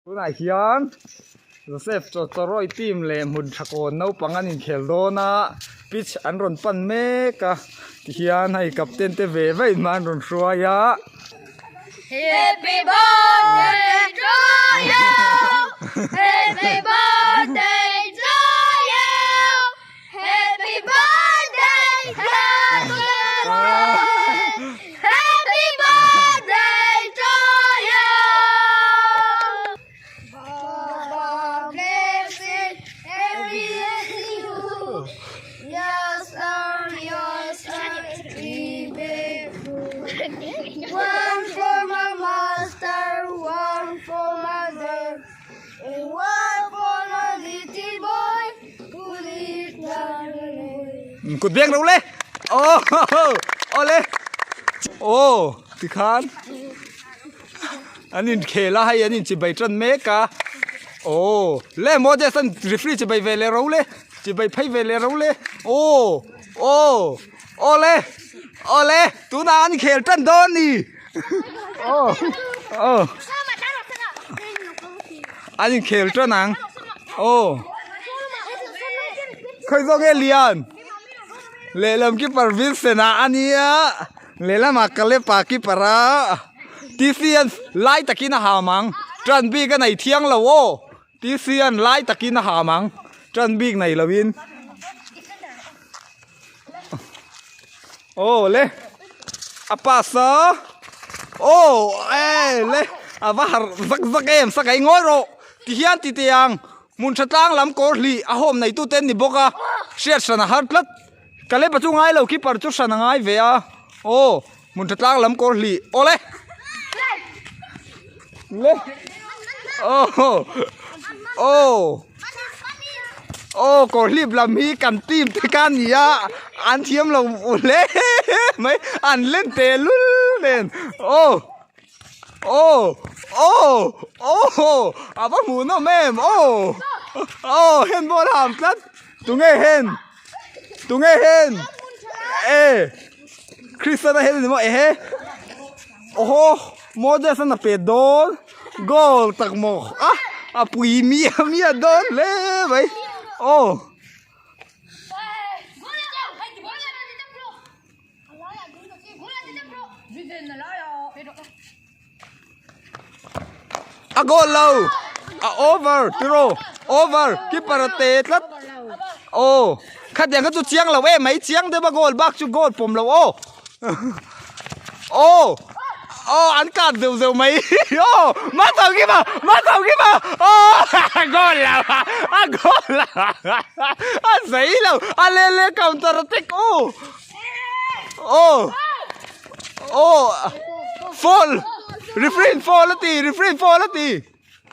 Tunah hian Joseph Chawchawrawi team leh hmun tha kawn naupang an inkhel dawn a, pitch an rawn pan mek a, tihian hei captain te ve ve in hma an rawn hruai a. Happy birthday to you Happy birthday to you Happy birthday Happy birthday to you God bless it every you Yes sir yes sir we beg One for my master one for mother and one for my little boy who lives down the road. Kut biak lo le aw awle aw tikhan an inkhel a hei an inchibai tan mek a aw le Moses an referee chibai ve leh ro le chibai phei ve leh ro le aw aw awle awle tunah an inkhel tan dawn a ni aw aw an inkhel tan ang aw khawi zawk nge lian lehlam keeper Vincent ah a nia lehlamah Kalepa keeper a T C an lai takin a ham ang tan bik a nei thiang lo aw T C an lai takin a ham ang tan bik nei lovin aw le a pass a aw e le a va harh zak zak em sakai ngawi rawh tihian ti teh ang hmun tha tlang lam kawr hlih a hawm nei tute an ni bawk a hriat hran a har tlat Caleb-a chu ngai lo keeper chu hran a ngai ve a aw hmun tha tlang lam kawr hlih aw le le aw aw aw kawr hlip lam hi kan team te kha a ni a an thiam lo hle mai an len teh lul nen aw. Aw aw aw a va hmuh nawm em aw aw hen pawh a la ham tlat tunge hen tunge hen e Kristana hen a ni maw ehe awhaw Moses an a pet dawn goal tak maw a a pui miah miah dawn hle mai aw. A goal lo a over tiraw over keeper a te tlat aw khatiang kha chu chiang lo em mai chiang deuh a goal bak chu goal pawm lo aw aw aw an kap zeuh zeuh mai aw Mathau kima Mathau kima aw goal lo a goal lo a zei lo a lele counter attack aw. Oh! Oh! Fall! Referee fall a ti! Referee fall a ti!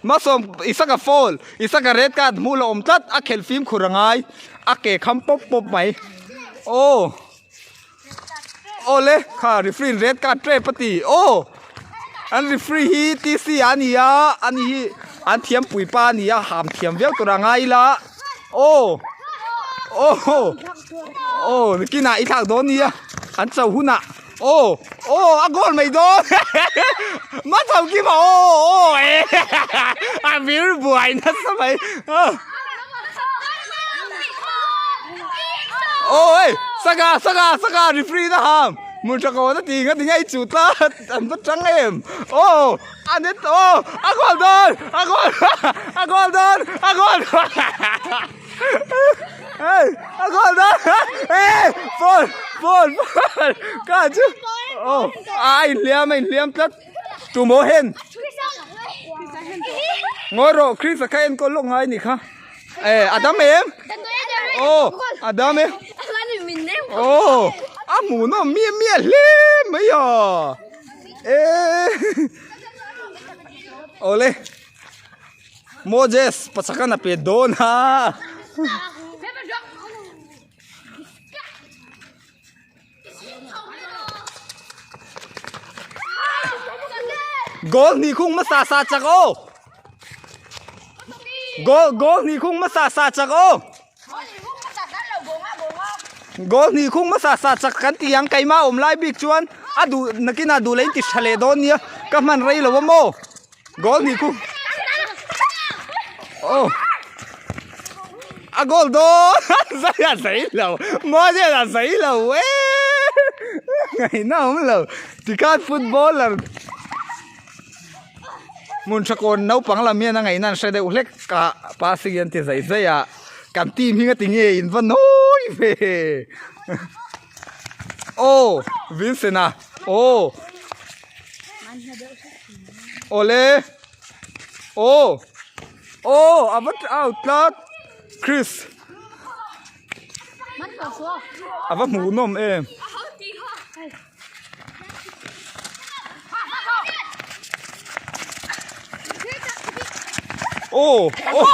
Masawm Isaka fall! Isaka red card hmuh la awm tlat a khelh fimkhur a ngai a ke kham pawp pawp mai. Oh! Aw le kha referee red card tep a ti. Oh! An referee hi TC a ni a, ani hi an thiampui pa a ni a, ham thiam viau tur a ngai ila. Oh! Oh! Oh, nikinah i thlak dawn nia. An cho hunah. Oh! Oh, a goal mai dawn. Ma cho kim a oh oh e. A vir buai nasa mai. Oh ei, saka saka saka referee na ham. Mun tha ko na ti nga ti ngai chu tlat. An va chang em. Oh, a net oh, a goal dawn. A goal. A goal dawn. A goal. Hey, a goal dawn. Hey, ball, ball, ball. Ka chu. Oh, a inhliam a inhliam tlat. Tu maw hen. Ngawi rawh, Chris a kha enkawl lawk ngai nih kha. Eh, a dam em? Oh, a dam em? Oh, a hmuh nawm miah miah hle mai a. Eh. Awle. Moses pachakan a pe dawn a. Goal hnih khung hmasa sa chak aw. Goal goal hnih khung hmasa sa chak aw. Goal hnih khung hmasa sa chak kan ti ang keimah awm lai bik chuan a duh nakinah duh leh in ti tha leh dawn nia ka hman rei lo a maw. Goal hnih khung. Oh. A goal dawn zai a zai lo Moses a zai lo e ngaihna awm lo tikhan footballer hmun tha kawn naupang lam hian a ngaihna an hre deuh hlek a passing an ti zai zai a kan team hi ngati nge in va nawi ve aw Vincent a aw awle aw. Aw a va out tlat Chris a va hmuh nawm em. Aw aw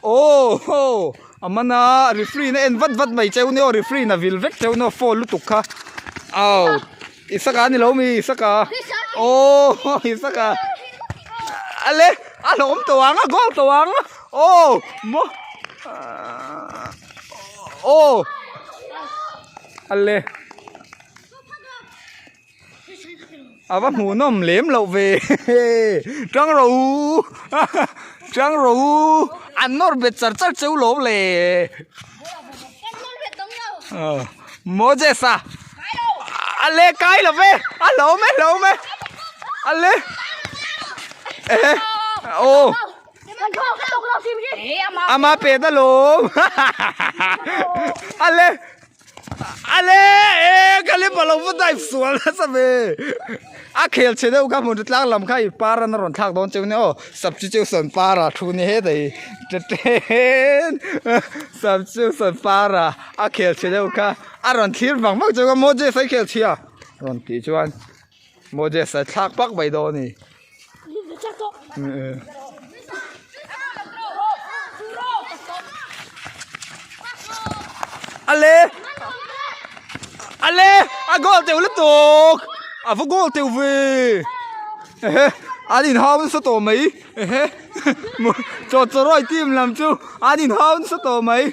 aw aw a man a referee na en vat vat mai cheu nia aw referee na vil vek cheu nia foul lutuk kha out. Isaka ni lo mi Isaka oh Isaka ale a hlawm tawh ang a goal tawh ang oh mo oh ale ava hmuh nawm lem loh ve tang ro tang ro an nawr bet char char cheu lawm le Moses a a le kai lo ve a lawm e lawm e a le eh ô ama pe ta lawm a le a le e ka le palo va dive sual nasa ve a khel che deuh kha hmun tlang lam kha i par an rawn thlak dawn cheu nia aw substitution para thu ni hetai teten substitution para a khel chhe deuh kha a rawn thlir vang vang chuan Moses a khel chhia rawn tih chuan Moses a thlak pak mai dawn a ni. Ale ale a goal teuh lutuk a va goal teuh ve ehe an inhau nasa tawh mai ehe chaw chawrawi team lam chu an inhau nasa tawh mai.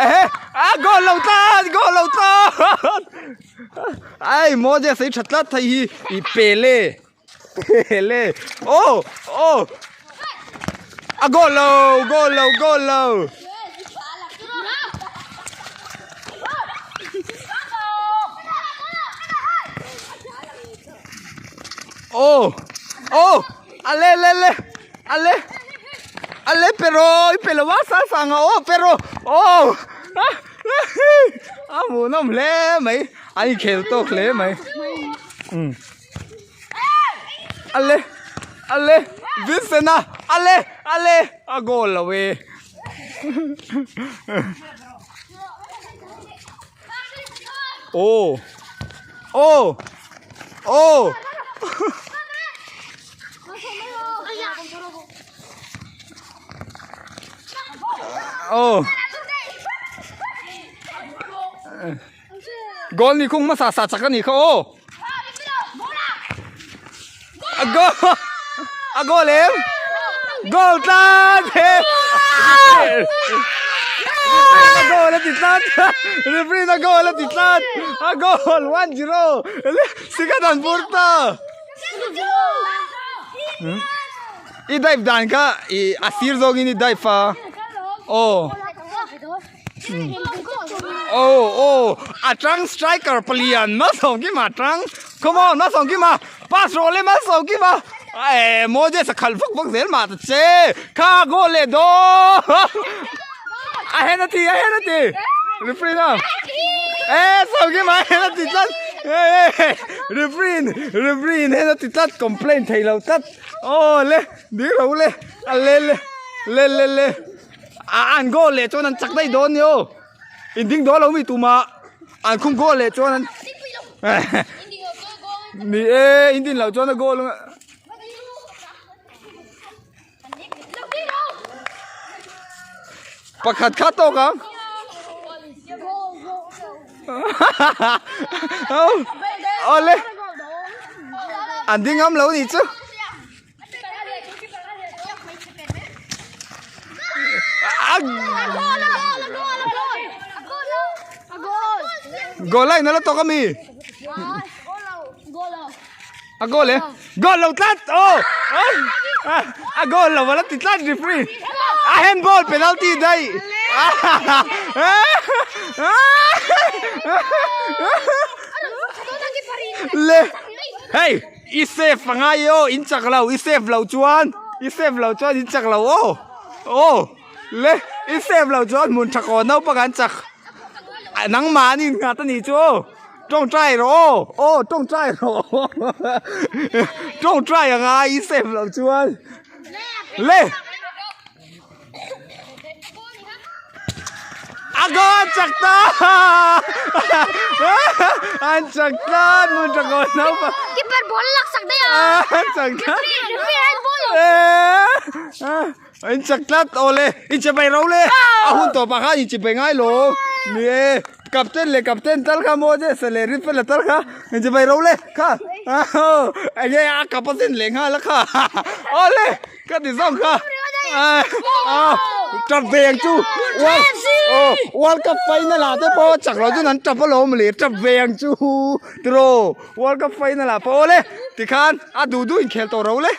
Ehe a goal lo tlat goal lo tlat ai Moses hi tha tlat thei hi i pele pele oh oh a goal lo goal lo goal lo oh oh a le le le A le a le pero i pe lo a sang sang a aw pero aw a hmuhnawm hle mai a inkhel tawk hle mai um a le a le Vincent a a le a le a goal lo e aw aw aw. Oh. Goal ni khung hmasa sa chak a ni kha aw. A goal. A goal em. Goal tlat. A goal a ti tlat. Referee a goal a ti tlat. A goal 1-0. Sikatan purta. I dive dan kha i a sir zawngin i dive a aw aw aw a tang striker palian Malsawm Kima tang come on Malsawm Kima pass rawh le Malsawm Kima eh Moses a khalh vak vak zel mah ta che kha goal leh dawn a hen a ti a hen a ti referee na eh Sawmkima a hen a ti tlat eh referee in referee in hen a ti tlat complain thei lo tlat aw le ding ro le a le le le le le a an goal leh chuan an chak daih dawn ni aw in ding dawn lo mi tumah an khung goal leh chuan an ni e in din loh chuan a goal anga. Pakhat kha tawk ang. Awle. An ding ngam lo ni chu. Goal line ala tawk ami. A goal e. Goal lo tlat. Oh. A goal lo ala ti tlat referee. A handball penalty dai. Le. Hey, i save angai o, in chak lo, i save lo chuan, i save lo chuan in chak lo o. Oh. Le, i save lo chuan hmun tha kaw naupang an chak. Nangmah an innghat a nih chu aw. Tawngtai rawh aw. Aw tawngtai rawh. Tawngtai a ngai i save lo chuan. Le. A go an chak ta. An chak ta mun tha kaw naupang. Keeper ball lak sak daih a. An chak ta. Referee handball. In chak tlat aw le, in che bai ro le, a hun tawh pah khan in che bai ngai lo, ni e, captain leh captain tal kha maw che sa leh rin fel tal kha in che bai ro le kha eng nge a cup a zen leh nghal a kha aw le ka ti zawng kha tap ve ang chu world cup final ah te pawh chak lo chuan an tap alawm le tap ve ang chu tiraw world cup final ah pawh aw le tikhan a duh duh inkhel tawh ro le.